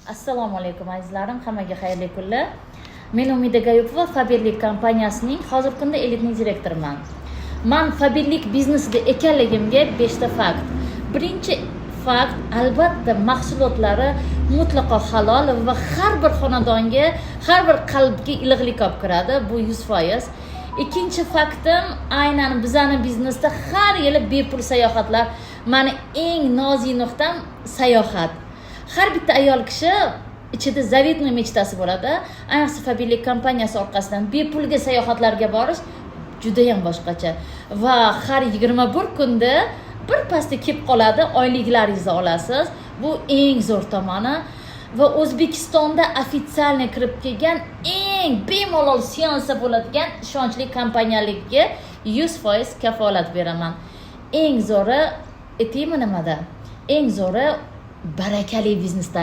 Assalomu alaykum, azizlarim, hammaga xayrli kunlar. Men Umida Gayupova, Faberlic kompaniyasining hozirgi kunda элитный direktoriman. Man Faberlic biznesida ekanligimga beshta fakt. Birinchi fakt, albatta, mahsulotlari mutlaqo halol va har bir xonadonga, har bir qalbga iliqlik olib kiradi, bu 100%. Ikkinchi faktim, aynan bizani biznesda har yili bepul sayohatlar. Mani eng nozik nuqtam sayohat. Har bitta ayol kishi ichida заветный мечта si bo'ladi. Ayniqsa Faberlic kompaniyasi orqasidan bepulga sayohatlarga borish judayam boshqacha va har 21 kunda bir pasda kelib qoladi, oyliklaringizni olasiz. Bu eng zo'r tomoni va O'zbekistonda официально kirib kelgan, eng bemalol seansa bo'ladigan ishonchli kompaniyaligiga 100% kafolat beraman. Eng zo'ri aytaymi nimada? Eng zo'ri barakali biznesda.